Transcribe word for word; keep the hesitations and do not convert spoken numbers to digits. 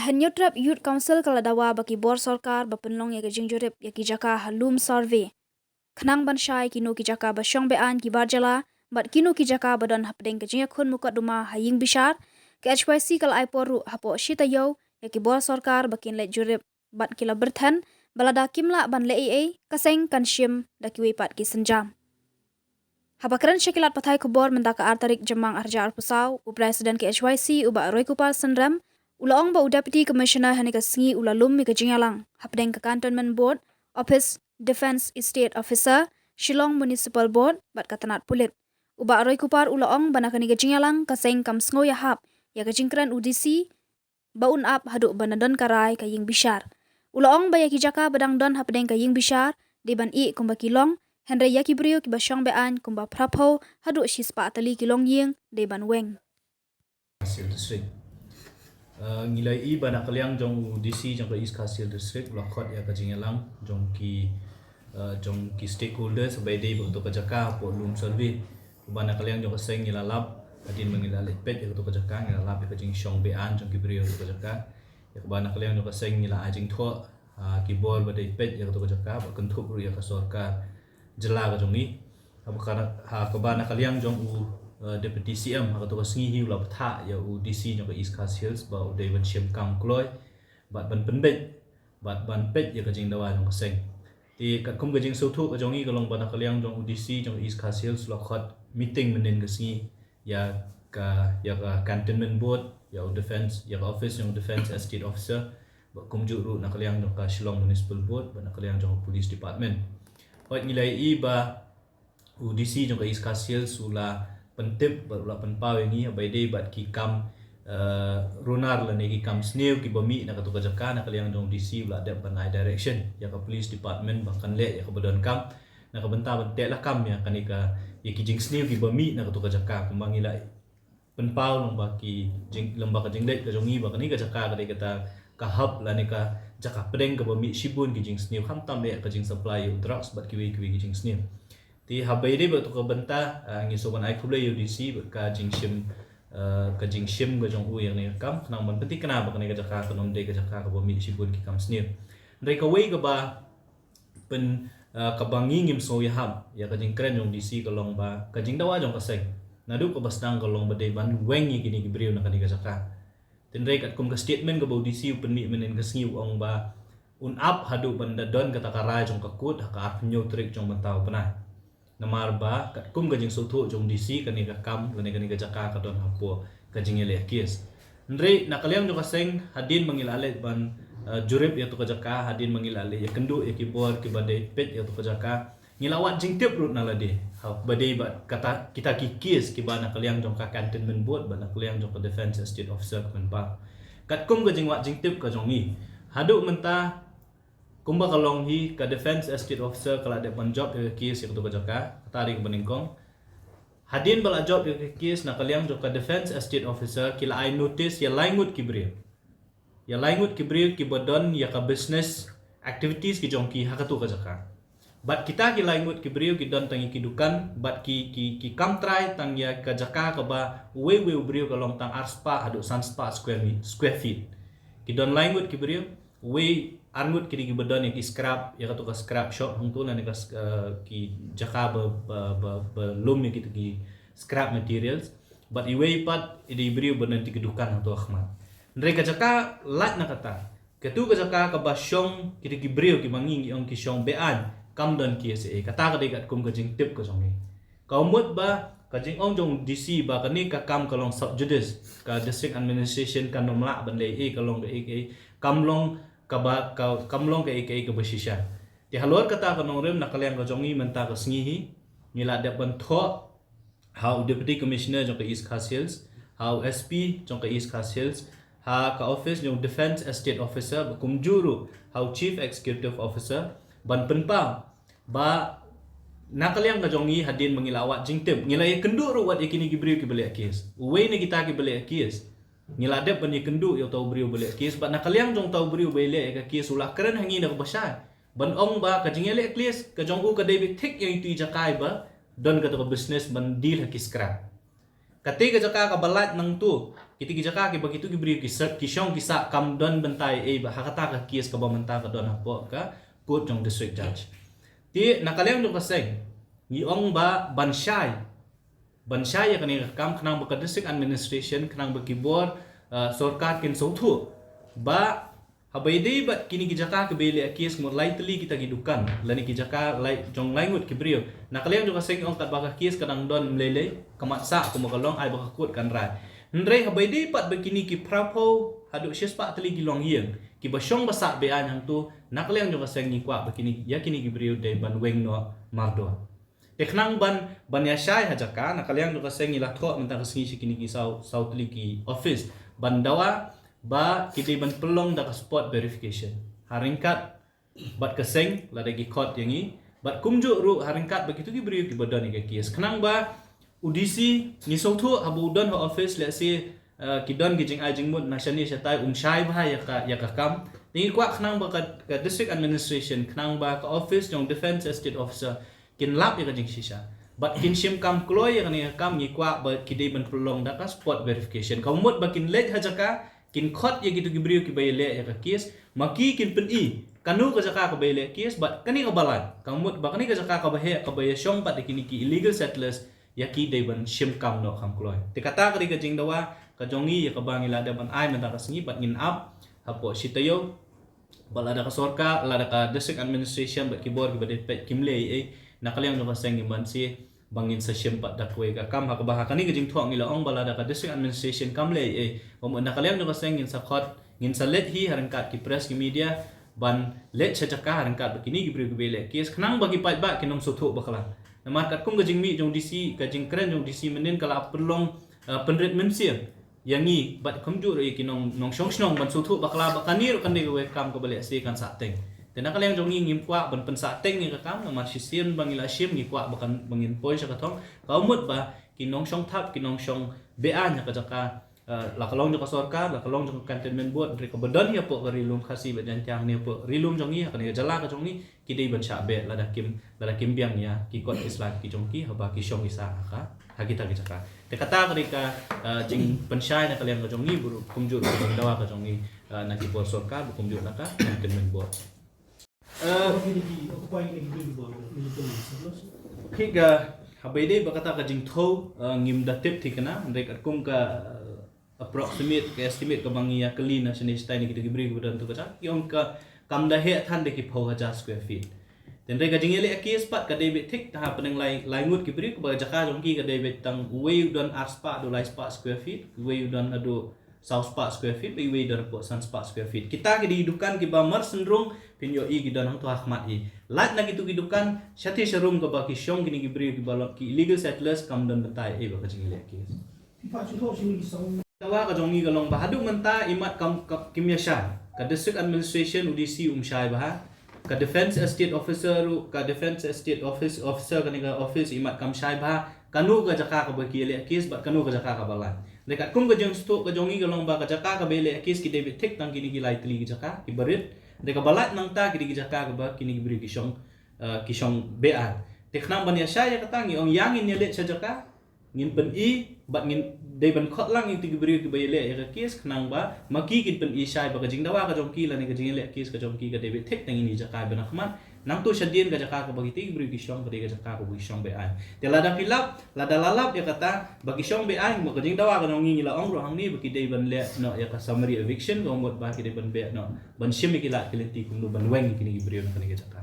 Hynñiewtrep Youth Council ka la dawa ba ki bor sorkar ba pynlong ïa ka jingjurip ïa ki jaka ha lum survey, khnang ban shai kino ki jaka ba shong beaiñ ki bar jylla bad kino ki jaka ba don hapdeng ka jingïakhun mukotduma ha ïing bishar. Ka H Y C ka la ai por ruh hapoh shi taïew ïa ki bor sorkar ba kin leit jurip bad ki la byrthen ba lada kim lah ban leh ei ei, ka seng kan shim da kiwei pat ki sienjam. Haba kren sha ki lad pathai khubor mynta ka ar tarik Jymmang ar hajar arphew saw, u President ka H Y C u Bah Roykupar Synrem u la ong ba u Deputy Commissioner ha kane ka sngi u la lum ïa ka jingïalang hapdeng ka Cantonment Board, Office Defence Estate Officer, Shillong Municipal Board bad ka tnat pulit. U Bah Roykupar u la ong ba na kane ka jingïalang ka seng kam sngew ïahap ïa ka jingkren u D C ba un ap haduh ban da don ka rai ka ïing bishar. U la ong ba ïa ki jaka ba dang don hapdeng ka ïing bishar dei ban ïeh kumba ki long, hynrei ïa ki briew kiba shong beaiñ kumba phraphew haduh shispah tylli ki longïing dei ban weng. Khasi Hills District. Uh, ngi la ïohi ba na ka liang jong u D C jong ka East Khasi Hills District u la khot ïa ka jingïalang jong ki, uh, jong ki stakeholders ba ïadei bad kato ka jaka hapoh lum survey. Kumba na ka liang jong ka seng ngi la lap, hadien ba ngi la leit peit ïa kato ka jaka, ngi la lap ïa ka jingshong beaiñ jong ki briew ïa kato ka jaka. Ïa kaba na ka liang jong ka seng ngi la ai jingthoh ha ki bor ba dei peit ïa kato ka jaka bad kynthup ruh ïa ka sorkar jylla ka jong ngi. Ha kaba na ka liang jong u, uh, Deputy C M ha kato ka sngi hi u la bthah ïa u D C jong ka East Khasi Hills ba u dei ban shim kam kloi bad ban pynbeit bad ban peit ïa ka jingdawa jong ka seng. Te katkum ka jingsngewthuh ka jong ngi ka long ba na ka liang jong u D C jong ka East Khasi Hills u la khot meeting mynnin ka sngi ïa ka, ïa ka Cantonment Board, ïa u Defence, ïa ka office jong u Defence Estate Officer bad kumjuh ruh na ka liang jong ka Shillong Municipal Board bad na ka liang jong ka Police Department. Hooid, ngi la ïohi ba u D C jong ka East Khasi Hills u la pyntip bad u la pynpaw ïa ngi ba ïadei bad ki kam, uh, runar lane ki kam sniew kiba mih na kato ka jaka. Na ka liang jong u D C u la dep ban ai direction ïa ka Police Department ba kan leh ïa kaba donkam na ka bynta ban teh lakam ïa kane ka, ïa ki jingsniew kiba mih na kato ka jaka. Kumba ngi la pynpaw lyngba ki jing, lyngba ka jingleit ka jong ngi ba kane ka jaka ka dei kata ka hub lane ka jaka pdeng kaba mih shibun ki jingsniew, khamtam eh ka jingsupply ïa u drugs bad kiwei kiwei ki jingsniew. Te haba ïadei bad kato ka bynta, ah, ngi sngewbha ban ai khublei ïa u D C bad ka jingshim, ah, ka jingshim ka jong u ïa kane ka kam, khnang ban pynthikna ba kane ka jaka kan ym dei ka jaka kaba mih shibun ki kam sniew. Hynrei kawei kaba pyn, ah, kaba ngi ngim sngew ïahap ïa ka jingkren jong u D C ka long ba ka jingdawa jong ka seng naduh kaba sdang ka long ba dei ban weng ïa kine ki briew na kane ka jaka. Hynrei katkum ka statement kaba u D C u pynmih mynnin ka sngi u ong ba un ap haduh ban da don kata ka rai jong ka court ha ka arphew hynñiew tarik jong mynta u bnai. Namar ba katkum ka jingsngewthuh jong u D C kane ka kam lane kane ka jaka ka don hapoh ka jingïaleh case. Hynrei na ka liang jong ka seng hadien ba ngi la leit ban, eh, jurip ïa kato ka jaka, hadien ba ngi la leit ïakynduh ïa ki bor kiba dei peit ïa kato ka jaka, ngi la wad jingtip ruh na lade. Ha, ba dei bad kata kita ki case kiba na ka liang jong ka Cantonment Board bad na ka liang jong ka Defence Estate Officer ka pynpaw. Katkum ka jingwad jingtip ka jong ngi, haduh mynta kumba ka long hi ka Defence Estate Officer ka la dep ban jop ïa ka case ïa kato ka jaka, kata dei kaba nyngkong. Hadien ba la jop ïa ka case na ka liang jong ka Defence Estate Officer ki la ai notice ïa lai ngut ki briew. Ïa lai ngut ki briew kiba don ïa ka business activities ki jong ki ha kato ka jaka. Bad kita ki lai ngut ki briew ki don tang ïa ki dukan bad ki, ki, ki kam trai tang ïa ka jaka kaba uwei uwei u briew ka long tang arspah haduh sanspah square mi-, square feet. Ki don lai ngut ki briew, uwei ar ngut ki dei kiba don ïa ki scrap, ïa kato ka scrap shop hangto lane ka s-, eh, ki jaka ba, ba, ba, ba lum ïa kito ki scrap materials. Bad iwei pat i dei i briew ba don ïa ki dukan hangto ha khmat. Hynrei ka jaka lait na kata, kato ka jaka kaba shong kito ki briew kiba ngi ngi ong ki shong beaiñ, kam don case ei ei. Kata ka dei katkum ka jingtip ka jong ngi. Ka mut ba ka jingong jong u D C ba kane ka kam ka long sub judice, ka district administration kan ym lah ban leh ei ei, ka long ka ei ei, kam long kaba, ka, kam long ka ei ei kaba shisha. Te halor kata ka nongrim na ka liang ka jong ngi mynta ka sngi hi ngi la dep ban thoh ha u Deputy Commissioner jong ka East Khasi Hills, ha u S P jong ka East Khasi Hills, ha ka office jong u Defence Estate Officer, ba kumjuh ruh ha u Chief Executive Officer, ban pynpaw ba na ka liang ka jong ngi hadien ba ngi la wad jingtip, ngi la ïakynduh ruh wat ïa kine ki briew kiba leh case. Uwei na kita kiba leh case ngi la dep ban ïakynduh ïa uta u briew ba leh case, bad na ka liang jong uta u briew ba leh ïa ka case u la kren ha ngi na kaba shai ban ong ba ka jingïaleh case ka jong u ka dei beit thik ïa itu i jaka iba don kato ka business ban deal ha ki scrap. Kata ka jaka kaba lait nangta, kita ki jaka kiba kitu ki briew ki sep, ki shong ki sah kam don bynta ei ei bha ha kata ka case kaba mynta ka don hapoh ka court jong district judge. Te na ka liang jong ka seng ngi ong ba ban shai, ban shai ïa kane ka kam khnang ba ka district administration, khnang ba ki bor, uh, sorkar kin sngewthuh ba haba ïadei bad kine ki jaka kiba ïaleh case, mut lai tylli kita ki dukan lane ki jaka lai jong lai ngut ki briew. Na ka liang jong ka seng ong katba ka case ka dang don mlei lei, ka mat sah kumba ka long, ai ba ka court kan rai. Hynrei haba ïadei pat ba kine ki phra phew haduh shispah tylli ki longïing kiba shong ba sah beaiñ hangta, na ka liang jong ka seng ngi kwah ba kine, ïa kine ki briew dei ban weng noh mardor. Te khnang ban, ban ïa shai ha jaka, na ka liang jong ka seng ngi la thoh mynta ka sngi sha kine ki saw, saw tylli ki office ban dawa ba ki dei ban pynlong da ka spot verification ha ryngkat bad ka seng lada ki khot ïa ngi, bad kumjuh ruh ha ryngkat bad kitu ki briew kiba don ïa ka case, khnang ba u D C, ngi sngewthuh haba u don ha office, let's say, uh, ki don ki jingai jingmut na shane shatai, um shai bha ïa ka, ïa ka kam. Te ngi kwah khnang ba ka, ka district administration, khnang ba ka office jong Defence Estate Officer kin lap ïa ka jingshisha bad kin shim kam kloi ïa kane ka kam. Ngi kwah ba ki dei ban pynlong da ka spot verification. Ka mut ba kin leit ha jaka, kin khot ïa kitu ki briew kiba ïaleh ïa ka case, ma ki kin pyni kano ka jaka kaba ïaleh case bad kane kaba lait. Ka mut ba kane ka jaka kaba heh kaba ïashong pat da kine ki illegal settlers, ïa ki dei ban shim kam noh kham kloi. Te kata ka dei ka jingdawa ka jong ngi ïa kaba ngi la dep ban ai mynta ka sngi bad ngin ap hapoh shi taïew. Bad lada ka sorkar, lada ka district administration bad ki bor kiba dei peit kim leh ei ei, na ka liang jong ka seng ngim banse ba ngin sa shim pat da kawei ka kam ha kaba ha kane ka jingthoh ngi la ong ba lada ka district administration kam leh ei ei, ba mut na ka liang jong ka seng ngin sa khot, ngin sa leit hi ha ryngkat ki press, ki media, ban leit sha jaka ha ryngkat bad kine ki briew kiba ïaleh case khnang ba ki paidbah kin ym sngewthuh bakla. Namar katkum ka jingmih jong D C, ka jingkren jong D C mynnin ka la pynlong, uh, pynrit mynsiem ïa ngi bad kumjuh ruh ïa ki nong, nongshong shnong ban sngewthuh bakla ba kane ruh kan dei kawei ka kam kaba lehse kan sah teng. Te na ka liang jong ngi ngim kwah ban pynsah teng ïa ka kam, namar shisien ba ngi la shim ngi kwah ba kan, ba ngin poi sha ka thong. Ka mut ba ki nongshong thap, ki nongshong beaiñ ha ka jaka, uh, la ka long jong ka sorkar, la ka long jong ka Cantonment Board, hynrei kaba don hi hapoh ka Ri Lum Khasi bad Jaintia, hangne hapoh Ri Lum jong ngi, ha kane ka jylla ka jong ngi, ki dei ban shah beh lada kim, lada kim biang ïa ki kot ki slide ki jong ki haba ki shong ki sah ha ka, ha kita ki jaka. Te kata ka dei ka, uh, jingpynshai na ka liang ka jong ngi, bad kumjuh ruh ka jingdawa ka jong ngi, uh, na ki bor sorkar, bad kumjuh na ka Cantonment Board. Uh, ki ka, haba ïadei bad kata ka jingthew, uh, ngim da tip thikna, hynrei katkum ka, uh, approximate, ka estimate kaba ngi ïa kylli na shane shatai na kita ki briew kiba don tu ka jaka, ki ong ka kam da heh than da ki phew hajar square feet. Te hynrei ka jingïaleh case pat ka dei beit thik, ha pdeng lai, lai ngut ki briew, kaba jaka jong ki ka dei beit tang uwei u don ar spah haduh lai spah square feet, uwei u don haduh saw spah square feet, bad uwei u don haduh san spah square feet. Kita ki dei dukan kiba mar synrung, phin ïohi ki don hangto ha khmat hi. Lait na kitu ki dukan, shathie sharum kaba ki shong kine ki briew kiba long ki illegal settlers, kam don bynta ei ei bad ka jingïaleh case. Dawa ka jong ngi ka long ba haduh mynta imat kam, kam, kim ïa shai. Ka district administration, u D C um shai bha. Ka defence estate officer ruh, ka defence estate office, officer kane ka office imat kam shai bha kano ka jaka kaba ki ïaleh case bad kano ka jaka kaba lait. Hynrei katkum ka jingsngewthuh ka jong ngi ka long ba ka jaka kaba ïaleh case ki dei beit thik tang kine ki lai tylli ki jaka kiba rit. Hynrei kaba lait nangta ki dei ki jaka kaba kine ki briew ki shong, uh, ki shong beaiñ. Te khnang ban ïa shai ïa kata ngi ong ïa ngin ïaleit sha jaka, ngin pyni bad ngin dei ban khot lang ïa kitu ki briew kiba ïaleh ïa ka case khnang ba ma ki kin pyni shai ba ka jingdawa ka jong ki lane ka jingïaleh case ka jong ki ka dei beit thik tang ine i jaka ba na khmat. Nangta shadien ka jaka kaba kitu ki briew ki shong ka dei ka jaka kaba ki shong beaiñ. Te lada phi lap, lada la lap ïa kata ba ki shong beaiñ, ma ka jingdawa ka jong ngi ngi la ong ruh hangne ba ki dei ban leh noh ïa ka summary eviction, ka mut ba ki dei ban beh noh, ban shim ïa ki lad ki lynti kumno ban weng ïa kine ki briew na kane ka jaka.